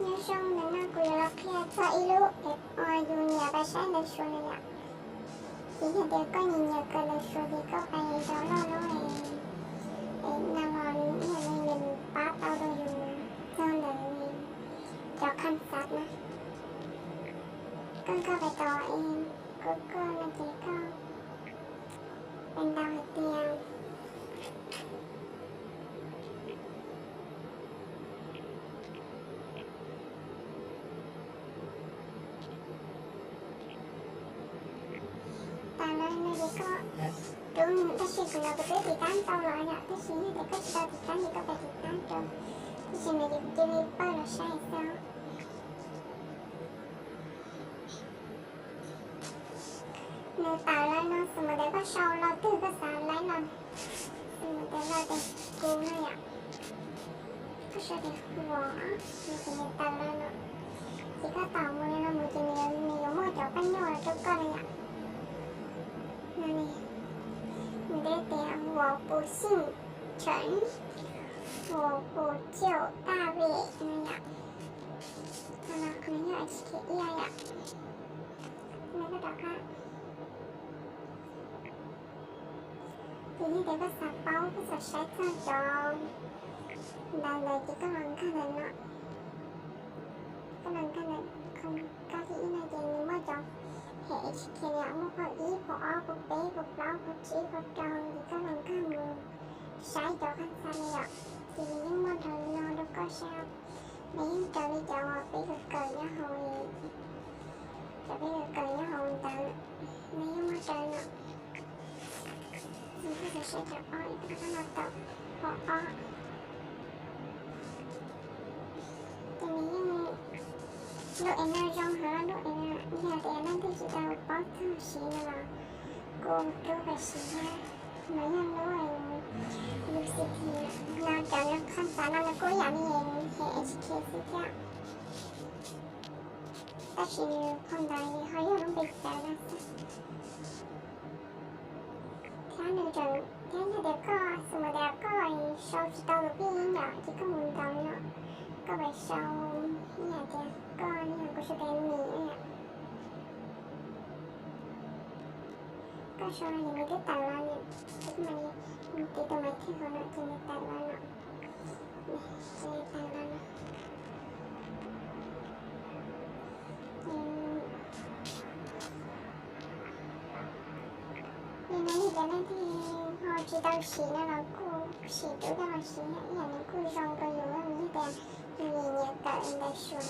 Nyob zoo, ntawm no kuv yuav los qhia txog ib lub app uas yus nyiam pais saib ntawv Suav na yom. Ces yog tias koj nyiam nyiam kawm ntawv Suav ces koj pais download lub app no los nws ib yam li nws pab tau rau yus txog ntawm cov kham xav na. Koj nkag pais tau es Google no ces koj pais ntaus hais tias tas lawm no ces koj rub, tab sis kuv no kuv twb tiv tab ntau los yom, tab sis yog tias koj tsis tau tiv tab ces koj pais tiv tab rau. Tab sis no ces kuv cia li pawj los saib xwb. Nws tawm lawm no, xws li tias koj sau lo twg koj xav laib los, xws li tias lo tias kuv no yom, koj sau tias vos no ces nws tawm lawm no. Ces koj taum mus li no mus ces nws yuav muaj cov paj nyuaj los rau koj li yom. No ne, nws tias 我不姓陈, 我不叫大卫 no yom. No qhov no yog H K ib yom. No koj rov qab. Ces yog tias koj xav paub, koj xav saib txog cov ntawv ntawd ces koj los nkag ntawm no. Koj los nkag ntawm qhov kab thib ib no ces nws muaj cov hem H K yom, muaj phau ib, phau ob, phau peb, phau plaub, phau tsib, phau rau, ces koj los nkag mus saib cov kham xav li yom. Ces nws yeej muaj raws li no rau koj saib. Nws yeej raws li cov uas peb kawm kawm nyob hauv, cov peb kawm kawm nyob hauv ntawd, nws yeej muaj raws li no. Ces koj xav saib cov ob, koj los taum phau ob. Ces nws yeej, lub app no zoo heev, lub app no yog tias leej twg tsis tau paub txog siv no los kuj rub pais siv thiab. No yog lub U C T no, cov kham xav no nws kuj ib yam li hem H K xwb thiab, tab sis nws phau ntawv ho yog lub npe cawv no xwb. Thiab nws tseem, thiab yog tias koj, xws li tias koj sau tsis tau tus pij ib yam ces koj mus ntaus no, koj pais sau ib yam tias koj, yog kuv sau tias Nim no yom. Koj sau no ces nws twb tawm los, ces koj mam li tiv tus maiv thwj hauv no ces nws tawm los no. Ces tawm los no. Li no yog tias leej twg ho tsis tau siv no los kuj sim rub coj los siv, ib yam nws kuj zoo rau yus, yog tias nyiam nyiam kawm ntawv Suav.